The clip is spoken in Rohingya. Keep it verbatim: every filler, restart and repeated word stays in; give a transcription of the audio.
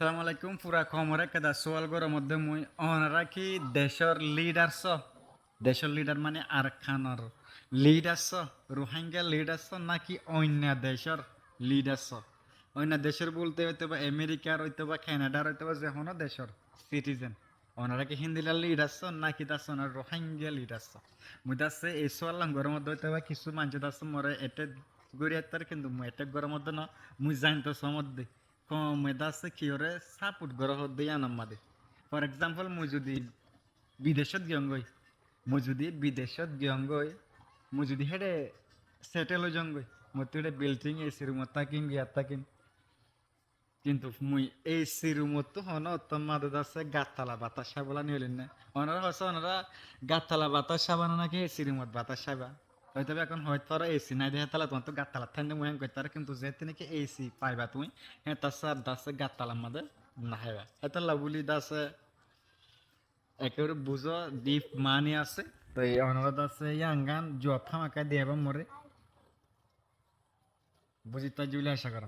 Assalamu alaikum, fura koumoré ekkán sual gorór modde mui, onorá ki decór lidar só? Decór lidar mane Arkanor lidar só, Ruháingga lidar só, náki oinno decór lidar só? Oinno decór bolte óitobá Amerikar, óitobá Kenadar, óitobá ze honó decór citizen. Onorá ki héndilla lidar só náki dase onorá Ruháingga lidar só? Mui dase ei sual lán gorór modde óitobá kissú maincé dase more etek gorí attar, kintu mui etek gorór modde no, mui zainto só modde. Koume dase kiyóre support goró hoddé yíanor madé. For example, mui zudi bidecót giyóngoi, mui zudi bidecót giyóngoi, mui zudi héçe settle ói zaingoi, mottú héçe building, A C rumot tákim, giyat tákim. Kintu mui A C rumottú honó ottót madé dase gattala batas háibolla niyolinné. Onorá hoóso onorá gattala batas háiba ná náki A C rumot batas háiba? Óitobá ehón hoóit faro A C nái de hétalla tuáñttú gattalat táinde mui héen goittó fari, kintu zeéttu náki A C faiba tuñí, hétalla dase gattalar madé naháiba. Hétalla buli dase ekebare buzó, deep mani asé. Toi onorá dase yían gán juab hámaká diyaba more. Buzí faijjó buli acá gorí.